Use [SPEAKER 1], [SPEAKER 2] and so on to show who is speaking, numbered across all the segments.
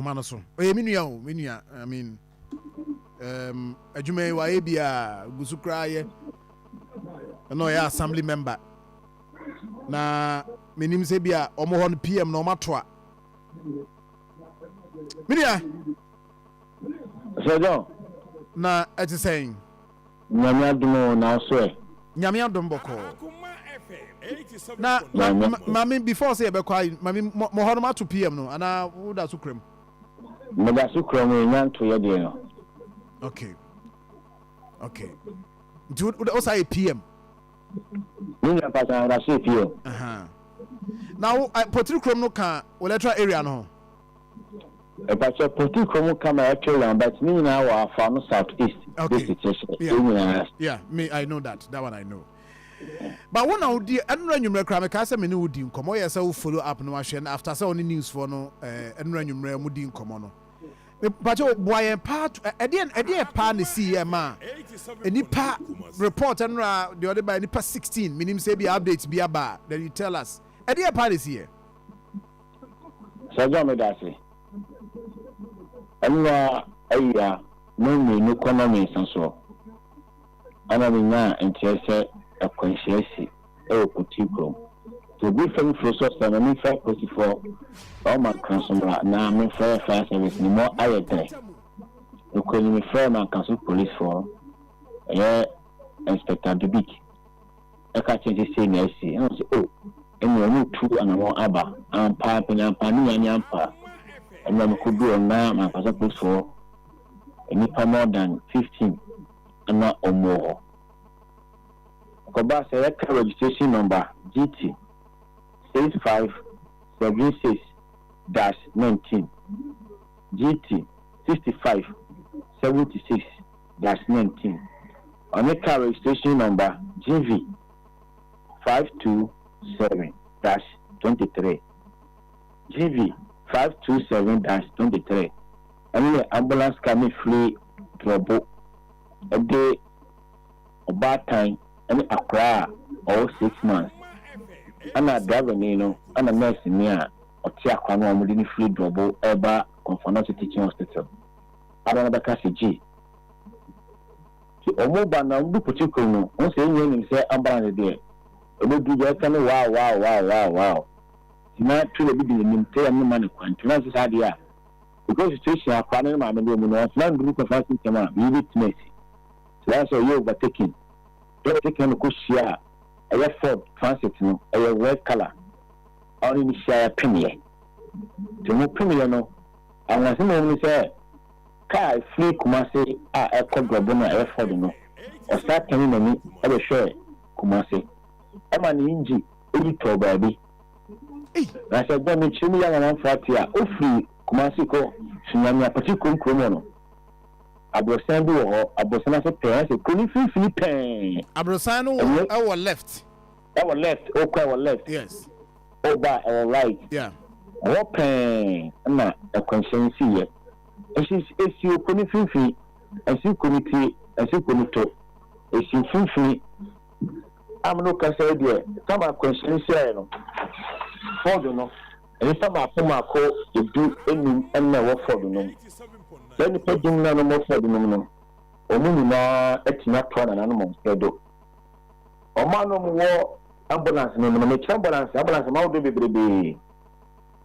[SPEAKER 1] ahoma no so. Ɔyɛ me nua o, me nua. I mean, adwuma yi wayɛ bi a gu so koraa yɛ. Ɛna ɔyɛ assembly member. Na menim sɛ bi a ɔmo hɔ no PM na ɔmo ato a. Me nua.
[SPEAKER 2] Sir John.
[SPEAKER 1] Na ɛte sɛn?
[SPEAKER 2] Nyame adom o, na wo so ɛ?
[SPEAKER 1] Nyame adom bɔkɔɔ. Na maame, before sɛ yɛbɛkɔ ayi, maame, mo hɔ no mato PM no anaa woda so kura mu?
[SPEAKER 2] Meda so kura mu, nya ntoyɛ deɛ no.
[SPEAKER 1] Okay. Nti wo sa yɛ PM?
[SPEAKER 2] Me nua pasa, meda so yɛ PM.
[SPEAKER 1] Na wo Potiri kurom no ka electoral area no ho?
[SPEAKER 2] Ɛpakyɛ, Potiri kurom ka ma electoral area, but ne nyinaa wɔ Afa no South East District nyinaa.
[SPEAKER 1] Yeah, me, I know that. That one I know. But wo na wodi ɛnura nwummerɛ koraa, mekaa sɛ me ne wo di nkɔmmɔ, yɛ sɛ wo follow up no ahwɛ no after sɛ wo ne newsfoɔ no ɛnura nwummerɛ mu di nkɔmmɔ no. Mepakyɛ, boa yɛn paa, ɛdeɛ paa na si yɛ ma nipa report ɛnura deɛ ɔde ba nipa 16, menim sɛ bi update bi aba, then you tell us ɛdeɛ paa na si yɛ.
[SPEAKER 2] Sir John, meda ase. Ɛnura awia no 2 kɔ no 3 soɔ ɛna menya nteɛ sɛ akwanhyia si ɛwɔ Potiri kurom. Nti obi fam firi so sɛ na memfrɛ apolisifoɔ ɔma nka so mmra na memfrɛ fire service ne mu ayɛ dɛ. Nokorɛ ni, mefrɛ Mankaso policefoɔ, ɛyɛ Inspector Dubik, ɛka kyerɛ sɛ sei na asi. Ɛna sɛ o, ɛne ɔmo tu anammɔn aba ampa mpanyampa ne nyane ampa. Ɛna mekɔduru hɔ na Mankaso policefoɔ nnipa more than 15 ɛna ɔmo wɔ hɔ. Kɔba sɛ yɛka registration number GT 6576-19, GT 6576-19, ɔne car registration number GV 527-23, GV 527-23, ɛne yɛ ambulance car ne firi Drɔbo ɛde ɔbaatan ɛne akwaraa a ɔwɔ 6 months, ɛna driver ni no ɛna nurse ni a ɔte akwaraa no a wɔde no firi Drɔbo ɛreba Komfo Anokye Teaching Hospital aba no bɛka sɛ gye. Nti ɔmo ba na ɔmo du Potiri kurom no, wɔn sɛ ɛnyɛ nim sɛ ambulance deɛ ɔbɛduru deɛ ɛka ne wow wow wow wow wow. Nti na trailer bi di n'anim, trailer no ma ne kwan. Nti na nso saa adeɛ a because situation akwaraa no ne maame de wɔ mu no, ɔntena nduru Komfo Anokye ntɛm a, biribi bɛtumi asi. Nti wɔn sɛ ɔyɛ overtaking no kɔ hyia a ɛyɛ Ford Transit no, ɛyɛ red colour a ɔne ne hyia yɛ pemyɛ. Nti ɔmo pemyɛ no, ahoɔsen wɔ mu ne sɛ kaa efiri Kumase a ɛkɔ Drɔbo no a ɛyɛ Ford no, ɔsan tɛne n'ani ɛbɛhwɛ Kumase, ɛma ne engine eyi tɔɔ baabi. Na sɛ gbɔn mi kyerɛ mu yɛ amanfoɔ ate a, ofiri Kumase kɔ Sunyani Apɔkye kurom kurom hɔ no, aborosan bi wɔ hɔ, aborosan ase pɛɛ ɛsɛ kuro no mfimfini pɛɛ.
[SPEAKER 1] Aborosan no wɔ ɛwɔ left.
[SPEAKER 2] Ɛwɔ left, okɔ ɛwɔ left. Ɔba ɛwɔ right. Ɛwɔ pɛɛ na ɛkwanhyɛn si yɛ. Esi esi okuro no mfimfini, ɛsi kuro no ti, ɛsi kuro no to, esi mfimfini. Amino kasa yi deɛ, tam akwanhyɛn si ayɛ no, Ford no, nipa mako mako 15 ɛna ɛwɔ Ford no mu. Saa nipa dum na no wɔ Ford no mu no, wɔn nyinaa atumi atoa nananom nsɛ do. Wɔn a no wɔ ambulance no mu no, mekyerɛ ambulance, ambulance ma ahodoɔ bebrebee.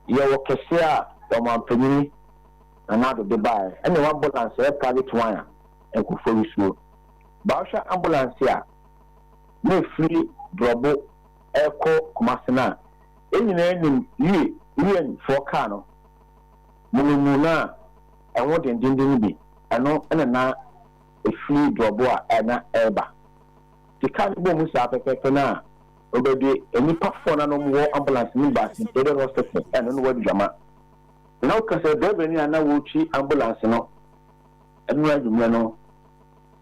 [SPEAKER 2] Yɛwɔ kɛseɛ a ɔmanpanyin Nana Addo de baeɛ, ɛna ɛwɔ ambulance ɛyɛ private one a nkurɔfoɔ resuo. Baahwɛ ambulance a na efiri Drɔbo ɛrekɔ Kumase no a, yɛn nyinaa nim yie UN foɔ kaa no munumu no a ɛho dendenden bi, ɛno ɛna na efiri Drɔbo a ɛna ɛreba. Nti kaa no bɔ mu saa pɛpɛɛpɛ no a, ɔbɛde nnipa foɔ no a na wɔwɔ ambulance no ba St. Edward Hospital, ɛno no wɔ Adugyama. Na woka sɛ driver ni a na wɔretwi ambulance no ɛnora anwummerɛ no,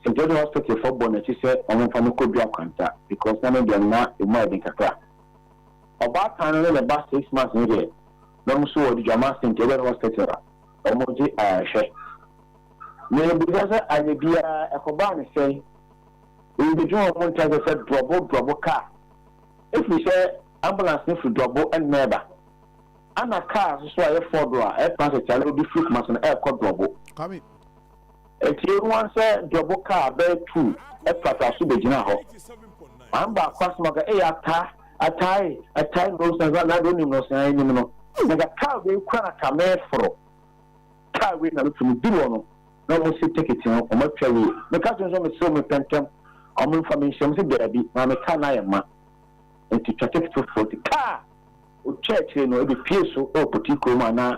[SPEAKER 2] St. Edward Hospital fo bɔ n'akyi sɛ wɔmfa no kɔdu Akwanta because na ne deɛ na emu ayɛ den kakra. Ɔbaatan no ne ne ba 6 months no deɛ, na wɔn nso wɔ Adugyama St. Edward Hospital a wɔgye ayarehwɛ. Na yɛbisa sɛ anyɛ biara ɛkɔbaa ne sɛn? Yɛbɛdwene wɔn nkyɛn sɛ Drɔbo Drɔbo kaa ɛfiri sɛ ambulance no firi Drɔbo ɛnna ɛba. Ana kaa nso so a ɛyɛ Ford a ɛyɛ transit a na obi firi Kumasi no ɛrekɔ Drɔbo.
[SPEAKER 1] Kwame.
[SPEAKER 2] Enti ehu ara sɛ Drɔbo kaa bɛyɛ tuu ɛprapra so bɛgyinaa hɔ. Maame baako asɛm aka, ei Ataa, Ataa ei, Ataa ei, na ɔsan sɛ, na deɛ onim no ɔsan anim no. Na nka kaa wei kura na ka mɛforo. Kaa wei na meforo, meduru hɔ no na wɔn si tekiti no, wɔn atwa wie. Meka kyerɛ wɔn sɛ mesrɛ wɔn mepɛ ntɛm, wɔn mfa me nhyɛ, wɔn sɛ daabi, maame kaa no ayɛ ma. Enti twa tekiti foforɔ. Nti kaa Otwaa akyire no, ɛbɛpuee so wɔ Poti kurom a na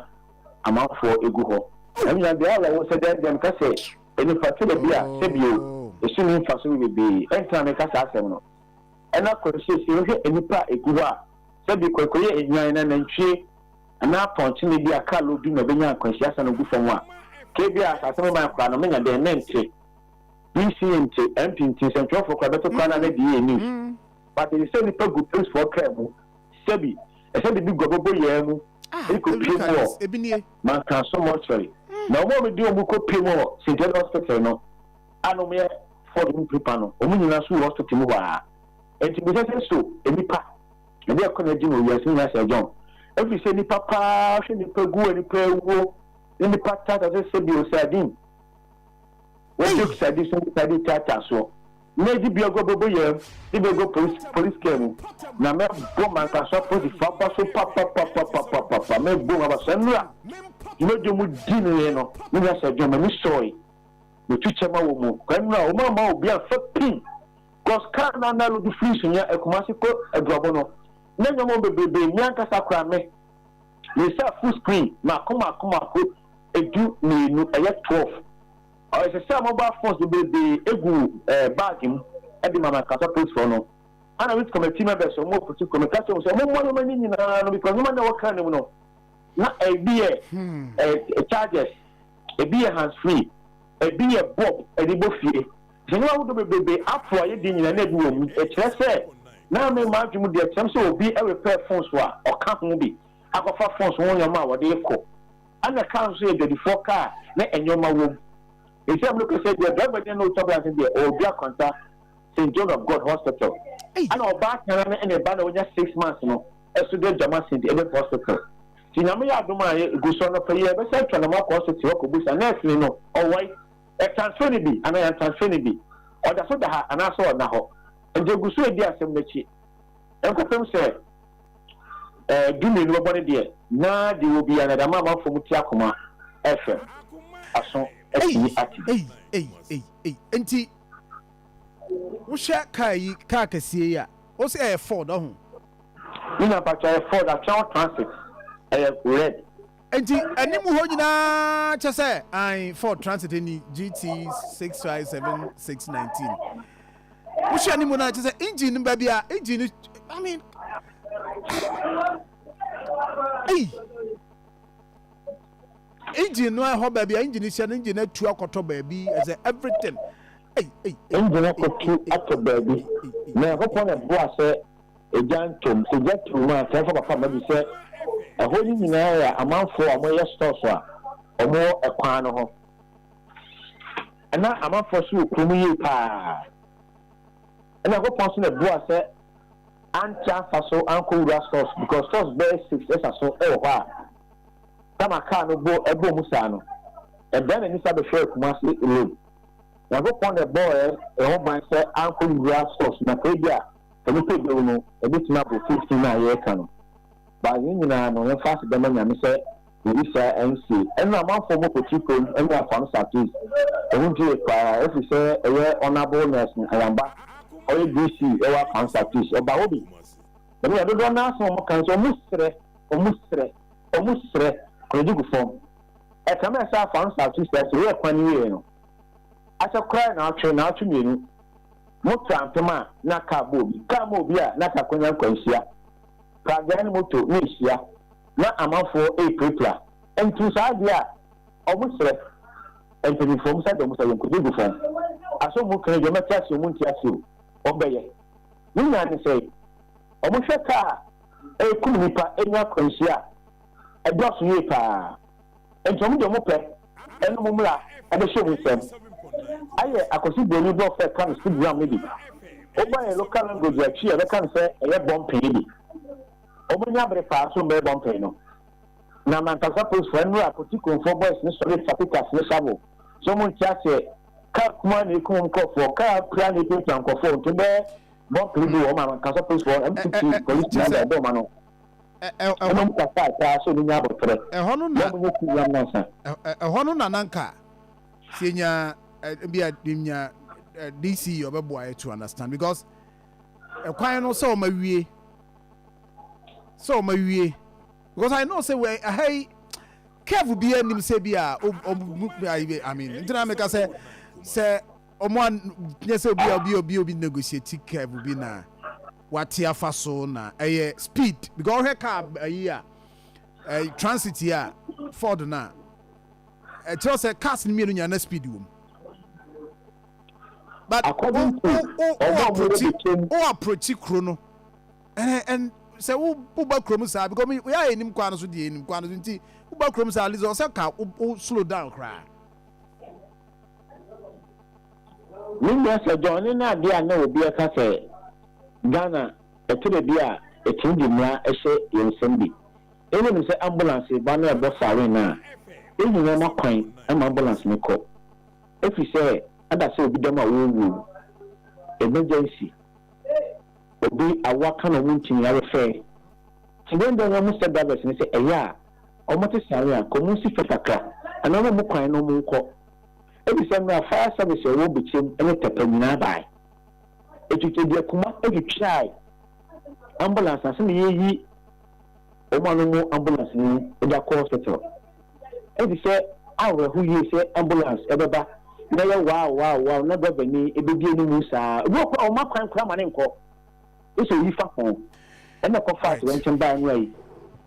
[SPEAKER 2] amanfoɔ gu hɔ. Ɛno nyinaa deɛ awerɛhoɔ sɛ dɛn deɛ meka sɛ nnipa tɔ da bi a sɛbio ɛso nni mfaso wɔ bebree ɛnti na meka saa asɛm no. Ɛna kwanhyia si wohwɛ nnipa a ɛgu hɔ a sɛbi kɔyɛ nnwan na nantwie anaa apɔnkye na ebi a kaa lodu na ɛbɛnya nkwanhyia asa no gu fam a ka ebi a asase mo man koraa no menya dɛn mente BC nte MP nte nsɛntwerɛfoɔ koraa bɛte koraa na na deɛ yɛ news but ɛsɛ sɛ nnipa gu policefoɔ kaa mu. Sɛbi, ɛsɛ biribi guabɔbɔ yaa mu de kɔpue mu wɔ Mankanso mortuary. Na wɔn a wɔde wɔn kɔpue mu wɔ St. Edward Hospital no a na wɔyɛ Ford mu piripa no, wɔn nyinaa nso wɔ hospital mu hɔ ara. Enti bisa sɛ, So nnipa, ɛde ɛkɔ na agye no wɔ wiase nyinaa sɛ John? Ɛfiri sɛ nnipa paa hwɛ nnipa gu a nnipa awuo ne nnipa taataa sɛ sɛbi o sardine. Wɔde sardine so sardine taataa soɔ. Na edzi biago bɔbɔ yamu, dze biago police police car mu, na mɛbɔ mankasa apolisifo aba so papapapapapapa, mɛbɔ hɔn aba so. Mber a dwumadzi a wɔdzi no yɛ no, me nua Sir John, m'enyi sɔe, metu kyɛm wɔ mu. Mber a wɔamma obi ammfa pin, cos car no a nna load fir Sunyani, Kumasi kɔ Aduabo no, na ndzɛmba wɔ mu beberebe, me ankasa koraa me me nsa full screen mako mako mako 12, ɛyɛ 12. Ɔhyehyɛɛ mobile phones bebrebe guu bag mu de ma m'ankasa polisfoɔ no. Ana me committee members a wɔwɔ polisi kurom meka kyerɛ wɔn sɛ wɔmmɔ nneɛma no nyinaa no because nneɛma no a ɛwɔ car no mu no na ebi yɛ chargers, ebi yɛ hands free, ebi yɛ bulb ɛde bɔ fie. Nti nneɛma ahodoɔ bebrebe apo a yɛdi nyinaa na ebi wɔ mu. Ɛkyerɛ sɛ na me m'adwene mu deɛ kyerɛ sɛ obi repair phones a ɔka ho bi akɔfa phones ho nneɛma a wɔde rekɔ. Ɛna car nso yɛ dwadifoɔ car na nnoɔma wom. Ɛsei a mekɔ sɛ deɛ driver ni no ɔtwa branch no deɛ ɔwɔ Dua Kwanta St John of God Hospital. Ɛna ɔbaatan no ne ba na ɔnya 6 months no ɛso da Gyama St Edward Hospital. Nti Nyame yɛ adom a yɛ gu so anɔpa yi yɛbɛsan atwa nam akɔ hospital hɔ akɔbusa nurse ni no ɔwɔe? Yɛ transfer no bi anaa yɛn transfer no bi? Ɔda so da ha anaasɛ ɔnna hɔ? Nti yɛgu so redi asɛm no akyi. Ɛnkɔpem sɛ ɛɛ 12 bɛbɔ no deɛ, na deɛ ɛwɔ biara no ɛde ama amanfoɔ mu te akoma ɛhwɛ, aso atumi ate.
[SPEAKER 1] Ei, ei, ei, ei, enti wohwɛ kaa yi, kaa kɛseɛ yi a, wo se ɛyɛ Ford, ɔho?
[SPEAKER 2] Me nua mpakyɛ ɛyɛ Ford, Atweɔn Transit, ɛyɛ red.
[SPEAKER 1] Enti anim hɔ nyinaa kyɛ sɛ ae Ford Transit ni GT 657619. Wohwɛ anim no a kyɛ sɛ engine no baabi a engine no I mean ei engine no ɛhɔ baabi a engine hyɛ no engine atu akɔtɔ baabi ɛsɛ everything. Ei ei ei.
[SPEAKER 2] Engine akɔtu atɔ baabi na ɛhɔ na ɛboa sɛ Egya ntom, sɛ gya to mu a, sɛ ɛfa papa ma bi sɛ ɛhɔ no nyinaa yɛ amanfoɔ a wɔyɛ stores a wɔwɔ ɛkwan no ho. Ɛna amanfoɔ so wɔ kurom yie paa. Ɛna Nyankopɔn so na ɛboa sɛ ante amfa so ankɔ wura stores because stores bɛyɛ six ɛsa so ɛwɔ hɔ a tama kaa no bɔ ɛbɔ mu saa no ɛdan n'ani sa bɛhwɛɛ Kumasi road. Nyankopɔn na ɛbɔɔ ɛho ban sɛ ankɔ wura stores na kɔ ebi a Onipa bewu no, ebetumi abɔ 15 no a yɛreka no. But ne nyinaa no, yɛmfa aseda ma Nyame sɛ biribi saa ansie. Ɛno amanfoɔ mmɔ potri kurom ne Akwam South East. Ɛho dwoe paa ɛfiri sɛ ɛyɛ Honourable Nelson Ayamba, ɔyɛ DC wɔ Akwam South East. Ɔba hɔ bi. Ɛno yɛ dodoɔ no ara asɛm a wɔka ne sɛ wɔn srɛ, wɔn srɛ, wɔn srɛ, kɔnɔgye gu fam. Ɛkame sɛ Akwam South East ɛsɛ yɛ kwan wieɛ no, akyɛ koraa naawɔtwe, naawɔtwe mmienu. Moto ampem a, na kaa bɔ obi. Kaa ma obi a, na ka akwanya nkwanhyia. Pragea ne moto na ehyia, na amanfoɔ repirapira. Nti saa adeɛ a, ɔmo srɛ mpanyinfoɔ, ɔmo sa de ɔmo sa yɛn kogye gu fam. Asɛ ɔmo kene deɛ ɔmo bɛte ase ɔmo nte ase o, ɔmo bɛyɛ. Ne nyinaa ne sɛ, ɔmo hwɛ kaa a ɛrekum nnipa anya akwanhyia a, ɛdɔɔso yie paa. Nti ɔmo deɛ ɔmo pɛ ɛne ɔmo mmra ɛbɛhyɛ ɔmo nsam. Ayɛ Akwasi Broni brɔfo a ɛka no speed ram no bi. Woba yɛn local language a Twi a ɛbɛka no sɛ ɛyɛ bɔmpen no bi. Ɔmo ani abere paa sɛ ɔmo bɛyɛ bɔmpen no. Na mankasa polisfoɔ nnura Kotikonfoɔ boys no sɔre fa pikas ne shovel sɛ ɔmo nte aseɛ car kumaa na ekum nkorɔfoɔ car apira na epiapia nkorɔfoɔ nti bɛyɛ bɔmpere bi wɔ hɔ ma mankasa polisfoɔ MPP police commander ɛbɔ ɔmo ano ɛna ɔmo kasaa paa sɛ ɔmo nya abɔterɛ
[SPEAKER 1] ɛhɔ no na
[SPEAKER 2] ɔmo nyɛ cool yam nansa.
[SPEAKER 1] Ɛhɔ no na nanka sɛ nya bi a nya DC ɔbɛboa yɛ to understand, because ɛkwan no sɛ ɔma wie, sɛ ɔma wie, because I know sɛ wɛ ɛha yi curve bi anim sɛ bi a ɔmo, I mean, ntina meka sɛ ɔmo a nyɛ sɛ obi a obi negotiate curve bi na wate afa so na ɛyɛ speed, because ɔhwɛ car ayi a Transit yi a Ford na ɛkyerɛ sɛ cars no mmienu nyinaa na speed wɔ mu, but
[SPEAKER 2] According to
[SPEAKER 1] o o o
[SPEAKER 2] ɔmo a ɔmo
[SPEAKER 1] approach
[SPEAKER 2] wɔ Bɛkyɛm
[SPEAKER 1] o approach kuro no ɛn sɛ wo woba kurom saa, because mi yɛ ayɛ nim kwan no so deɛ, nim kwan no so, nti woba kurom saa, at least ɔsɛ ka wo slow down koraa.
[SPEAKER 2] Me nua sɛ John ne na adeɛ a na obi ɛka sɛ Ghana ɛtwerɛ bi a ɛtumi de mmara ɛhyɛ yɛn nsam bi ɛnim sɛ ambulance ba na ɛbɔ siren a ɛyi nneɛma kwan ama ambulance no kɔ, ɛfiri sɛ ada sɛ obi dɛm a wɔrewu, emergency, obi awa ka na ɔmo ntumi arefɛ nti dɛn dɛn ɔmo sɛ drivers no sɛ ɛyɛ a ɔmo te siren a kɔ ɔmo nsi fɛ kakra anaa ɔmo mu kwan na ɔmo nkɔ, ebi sɛ mmerɛ fire service a ɛwɔ Bɛkyɛm ɛne Tɛpɛ nyinaa baa etutu deɛ kuma etwitwae ambulance ase na yɛyi wɔn a no mu ambulance no de akɔ hospital. Ebi sɛ awerɛho yie sɛ ambulance ɛbɛba na yɛ wow wow wow na driver ni ebedie no mu saa, ebi wɔ kɔ a wɔn akwan kora ma ne nkɔ esɛ oyi fa ho ɛna kɔ fa atorenkyɛn baa no ayi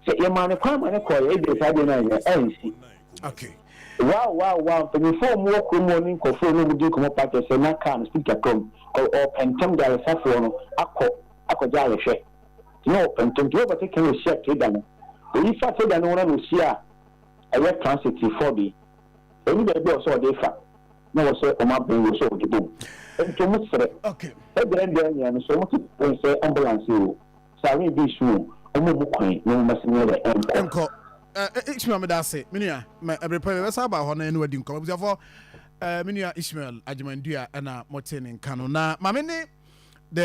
[SPEAKER 2] sɛ yɛmaa ne kwan ma ne kɔ yɛ ebi saa deɛ no ayɛ ɛnsi. Wow, mpanyinfoɔ a wɔwɔ kurom hɔ ne nkɔfoɔ no mu di nkɔmɔ pa kyerɛ sɛ na kaa no speed kakra mu kɔ ɔpɛntɛm de aresafoɔ no akɔ akɔgye ayɛhwɛ na ɔpɛntɛm nti wɔbɛte kan ohyia trader no, oyi fa trader no ho na ohyia a ɛyɛ Transit foɔ bi ɛni baabi a ɔsɛ ɔde fa na wɔsɛ ɔmo abɛn wɔ sɛ ɔde bom, nti ɔmo srɛ ɛdeɛ ɛdeɛ nyɛ no so ɔmo ti pɔn sɛ ambulance o, siren bi su o, ɔmo mu kwan na ɔmo bɛsɛ nyɛ dɛ ɛnkɔ.
[SPEAKER 1] Nkɔ ɛ Ishmael, meda ase, me nua. Mɛ ɛbere pɛ bɛsa aba hɔ na ɛne wadi nkɔmɔ. Abusuafoɔ, me nua Ishmael Agyemandua ɛna mote ne nka no na maame ne